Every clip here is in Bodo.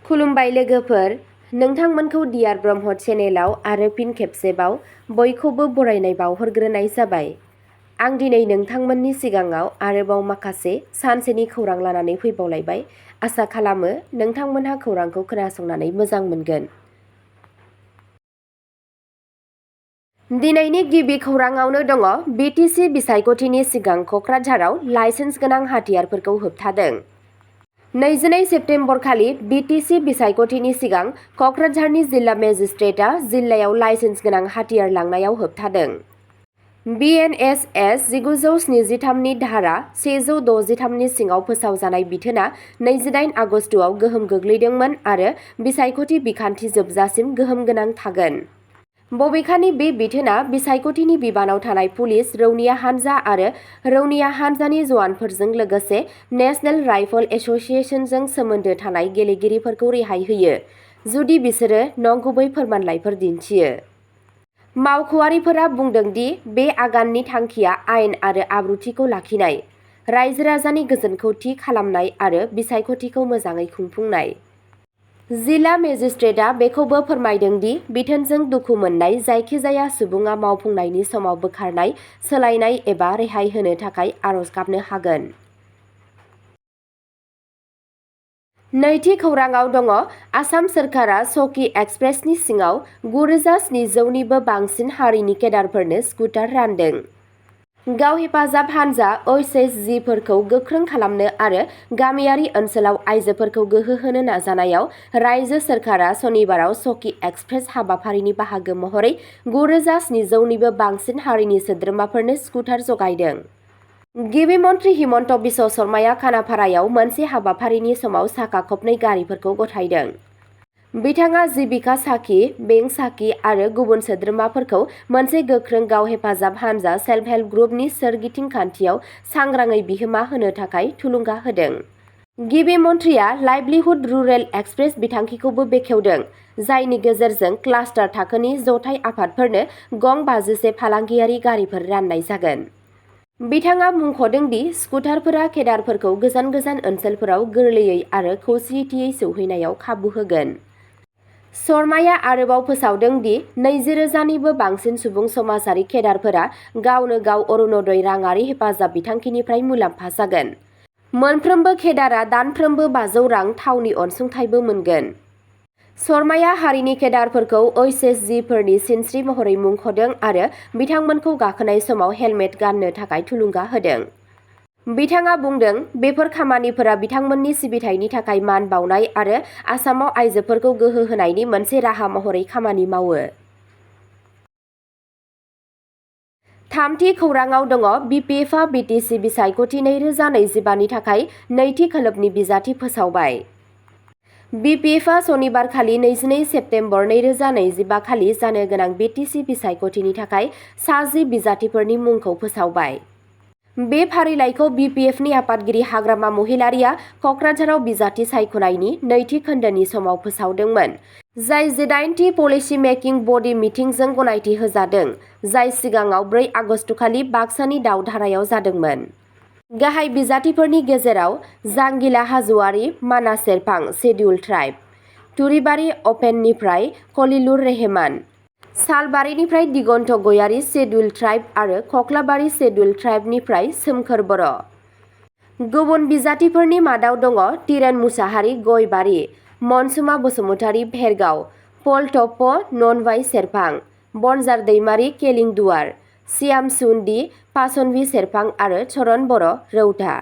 खुलुमबाय लोगोफोर, नोंथांमोनखौ डियार ब्रह्म चेनेलाव आरो फिन खेबसेबाव बयखौबो बरायनाय बावहरग्रोनाय जाबाय। आं दिनै नोंथांमोननि सिगाङाव आरोबाव माखासे सानसेनि खौरां लानानै फैबावलायबाय। आसा खालामो नोंथांमोनहा खौरांखौ खोनासंनानै मोजां मोनगोन। दिनैनि गिबि खौराङावनो दङ बिटिसि बिसायख'थिनि सिगां क'क्राझाराव लाइसेन्स गोनां हाथियारफोरखौ होबथादों। 22 सेप्तेम्बर खालि बिटिसि बिसायख'थिनि सिगां क'क्राझारनि जिल्ला मेजिस्ट्रेटआ जिल्लायाव लाइसेन्स गोनां हाथियार लांनायाव होबथादों। बिएनएसएस 1973 नि धारा 163 नि सिङाव फोसावजानाय बिथोना 28 आगस्टआव गोहोम गोग्लैदोंमोन आरो बिसायख'थि बिखान्थि जोबजासिम गोहोम गोनां थागोन। बबेखानि बे बिथोना बिसायख'थिनि बिबानाव थानाय पुलिस रौनिया हान्जा आरो रौनिया हान्जानि जवानफोरजों लोगोसे नेशनेल राइफल एस'सिएशनजों सोमोन्दो थानाय गेलेगिरिफोरखौ रेहाय होयो, जुदि बिसोरो नंगुबै फोरमानलाइफोर दिन्थियो। मावख'आरिफोरा बुंदों दि बे आगाननि थांखिया आयेन आरो आब्रुथिखौ लाखिनाय, रायजो-राजानि गोजोनखौ थि खालामनाय आरो बिसायख'थिखौ मोजाङै खुंफुंनाय। जिल्ला मेजिस्ट्रेटआ बेखौबो फोरमायदों दि बिथोनजों दुखु मोननाय जायखिजाया सुबुङा मावफुंनायनि समाव बोखारनाय, सोलायनाय एबा रेहाय होनो थाखाय आर'ज गाबनो हागोन। नैथि खौराङाव दङ आसाम सोरखारा सकि एक्सप्रेसनि सिङाव 9,700 निबो बांसिन हारिनि केडारफोरनो स्कुटार रानदों। गाव हेफाजाब हानजा OSSG फोरखौ गोख्रों खालामनो आरो गामियारि ओनसोलाव आइजोफोरखौ गोहो होनो नाजानायाव रायजो सोरखारा सनिबाराव सकि एक्सप्रेस हाबाफारिनि बाहागो महरै 9,700 निबो बांसिन हारिनि सोद्रोमाफोरनो स्कुटार जगायदों। गिबि मन्थ्रि हिमन्त बिश्व शर्माया खानापारायाव मोनसे हाबाफारिनि समाव साखा खबनै गारिफोरखौ गथायदों। बिथाङा जिबिका साखि, बेंक साखि आरो गुबुन सोद्रोमाफोरखौ मोनसे गोख्रों गाव हेफाजाब हानजा सेल्फ हेल्प ग्रुपनि सोरगिदिं खान्थियाव सांग्राङै बिहोमा होनो थाखाय थुलुंगा होदों। गिबि मन्थ्रिया लाइभलिहुड रुरेल एक्सप्रेस बिथांखिखौबो बेखेवदों, जायनि गेजेरजों क्लास्टार थाखोनि जथाय आफादफोरनो गं 51 फालांगियारि गारिफोर राननाय जागोन। बिथाङा मुंख'दों दि स्कुटारफोरा केडारफोरखौ गोजान गोजान ओनसोलफोराव गोरलैयै आरो खौसेथियै सौहैनायाव खाबु होगोन। शर्माया आरोबाव फोसावदों दि 20,000 निबो बांसिन सुबुं समाजारि केडारफोरा गावनो गाव अरुणोदय राङारि हेफाजाब बिथांखिनिफ्राय मुलाम्फा जागोन। मोनफ्रोमबो केडारआ दानफ्रोमबो 500 रां थावनि अनसुंथाइबो मोनगोन। शर्माया हारिनि केडारफोरखौ OSSG फोरनि सिनस्रि महरै मुंख'दों आरो बिथांमोनखौ गाखोनाय समाव हेलमेट गाननो थाखाय थुलुंगा होदों। बिथाङा बुंदों, बेफोर खामानिफोरा बिथांमोननि सिबिथायनि थाखाय मान बावनाय आरो आसामाव आइजोफोरखौ गोहो होनायनि मोनसे राहा महरै खामानि मावो। थामथि खौराङाव दङ बिपिएफआ बिटिसि बिसायख'थि 2025 नि थाखाय नैथि खोलोबनि बिजाथि फोसावबाय। बिपिएफआ सनिबारखालि 22 सेप्तेम्बर 2025 खालि जानो गोनां बिटिसि बिसायख'थिनि थाखाय सा 10 बिजाथिफोरनि मुंखौ फोसावबाय। बे फारिलाइखौ बिपिएफनि आफादगिरि हाग्रामा महिलारिआ क'क्राझाराव बिजाथि सायख'नायनि नैथि खोन्दोनि समाव फोसावदोंमोन, जाय 18थि पलिसि मेकिं बडि मिटिंजों गनायथि होजादों, जाय सिगाङाव 4 आगस्टखालि बाक्सानि दावधारायाव जादोंमोन। गाहाय बिजाथिफोरनि गेजेराव जांगिला हाज'वारि मानास सेरफां शेडिउल्ड ट्राइब, तुरिबारि अपेननिफ्राय खलिलुर रेहमान, सालबारिनिफ्राय दिगन्त गयारि शेडिउल्ड ट्राइब आरो खख्लाबारि शेडिउल्ड ट्राइबनिफ्राय सोमखोर बर'। गुबुन बिजाथिफोरनि मादाव दङ तिरेन मुसाहारि गयबारि, मनसुमा बसुमतारि भेरगाव, पल टप्प ननवाइ सेरफां, बनजार दैमारि केलिंदुवार, सियाम सुन्दी पासनबि सेरफां आरो चरण बर' रौता।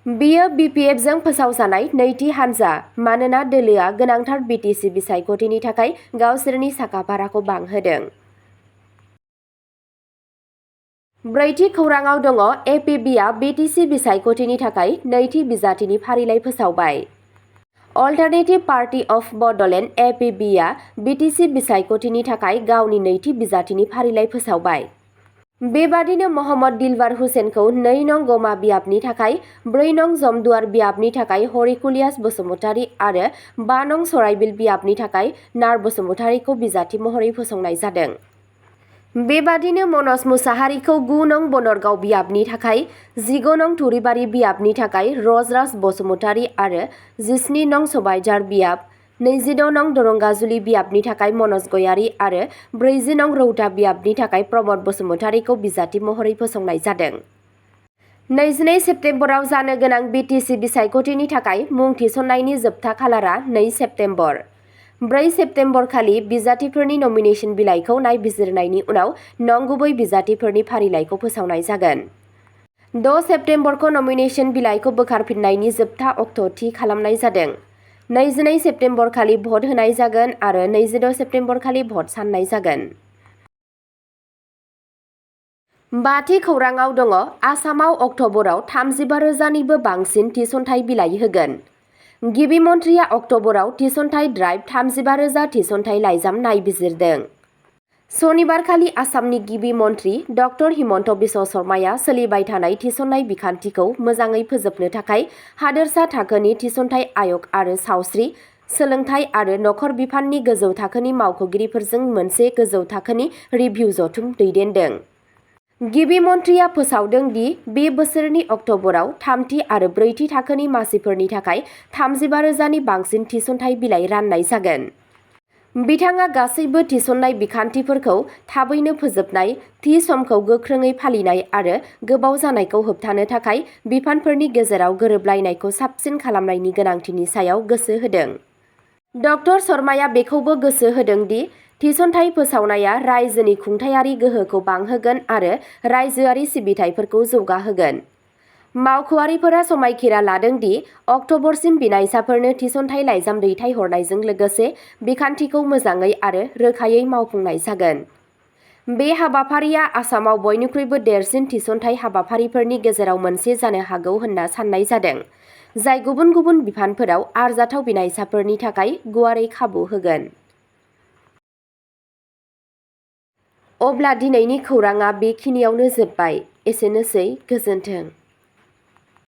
बेयो बिपिएफजों फोसावजानाय नैथि हानजा, मानोना दोलोआ गोनांथार बिटिसि बिसायख'थिनि थाखाय गावसोरनि साखाफाराखौ बांहोदों। ब्रैथि खौराङाव दङ एपिबिआ बिटिसि बिसायख'थिनि थाखाय नैथि बिजाथिनि फारिलाइ फोसावबाय। अल्टारनेटिभ पार्टी अफ बड'लेण्ड एपिबिआ बिटिसि बिसायख'थिनि थाखाय गावनि नैथि बिजाथिनि फारिलाइ फोसावबाय। बेबादिनो महम्मद दिलबार हुसेनखौ 2 नं गमा बियाबनि थाखाय, 4 नं जमदुवार बियाबनि थाखाय हरिकुलियास बसुमतारि आरो 5 नं सराइबिल बियाबनि थाखाय नार बसुमतारिखौ बिजाथि महरै फसंनाय जादों। बेबादिनो मनज मुसाहारिखौ 9 नं बनरगाव बियाबनि थाखाय, 15 नं थुरिबारि बियाबनि थाखाय रजराज बसुमतारी आरो 17 नं सबायझार बियाब, 26 नं दरंगाजुलि बियाबनि थाखाय मनज गयारी आरो 40 नं रौता बियाबनि थाखाय प्रमद बसुमतारीखौ बिजाथि महरै फोसावनाय जादों। 22 सेप्तेम्बराव जानो गोनां बिटिसि बिसायख'थिनि थाखाय मुं थिसननायनि जोबथा खालारा 2 सेप्तेम्बर। 4 सेप्तेम्बर खालि बिजाथिफोरनि नमिनेशन बिलाइखौ नायबिजिरनायनि उनाव नंगुबै बिजाथिफोरनि फारिलाइखौ फोसावनाय जागोन। 6 सेप्तेम्बरखौ नमिनेशन बिलाइखौ बोखारफिननायनि जोबथा अक्ट' थि खालामनाय जादों। 22 सेप्तेम्बर खालि भट होनाय जागोन आरो 26 सेप्तेम्बर खालि भट साननाय जागोन। बाथि खौराङाव दङ आसामाव अक्ट'बराव 35,000निबो बांसिन थिसनथाइ बिलाइ होगोन। गिबि मन्थ्रिया अक्ट'बराव थिसनथाइ ड्राइभ 35,000 थिसनथाइ लाइजाम नायबिजिरदों। सनिबारखालि आसामनि गिबि मन्थ्रि ड हिमन्त बिश्व शर्माया सोलिबाय थानाय थिसननाय बिखान्थिखौ मोजाङै फोजोबनो थाखाय हादोरसा थाखोनि थिसनथाइ आय'ग आरो सावस्रि, सोलोंथाइ आरो नखर बिफाननि गोजौ थाखोनि मावख'गिरिफोरजों मोनसे गोजौ थाखोनि रिभिउ जथुम दैदेनदों। गिबि मन्थ्रिया फोसावदों दि बे बोसोरनि अक्ट'बराव थामथि आरो ब्रैथि थाखोनि मासिफोरनि थाखाय 35,000नि बांसिन थिसनथाइ बिलाइ राननाय जागोन। बिथाङा गासैबो थिसननाय बिखान्थिफोरखौ थाबैनो फोजोबनाय, थि समखौ गोख्रोङै फालिनाय आरो गोबाव जानायखौ होबथानो थाखाय बिफानफोरनि गेजेराव गोरोबलायनायखौ साबसिन खालामनायनि गोनांथिनि सायाव गोसो होदों। ड शर्माया बेखौबो गोसो होदों दि थिसनथाइ फोसावनाया रायजोनि खुंथायारि गोहोखौ बांहोगोन आरो रायजोआरि सिबिथाइफोरखौ जौगाहोगोन। मावख'आरिफोरा समायखिरा लादों दि अक्ट'बरसिम बिनायसाफोरनो थिसनथाइ लाइजाम दैथायहरनायजों लोगोसे बिखान्थिखौ मोजाङै आरो रोखायै मावफुंनाय जागोन। बे हाबाफारिया आसामाव बयनिख्रुइबो देरसिन थिसनथाइ हाबाफारिफोरनि गेजेराव मोनसे जानो हागौ होनना साननाय जादों, जाय गुबुन गुबुन बिफानफोराव आरजाथाव बिनायसाफोरनि थाखाय गुवारै खाबु होगोन। अब्ला दिनैनि खौराङा बेखिनियावनो जोबबाय। एसेनोसै, गोजोन्थों।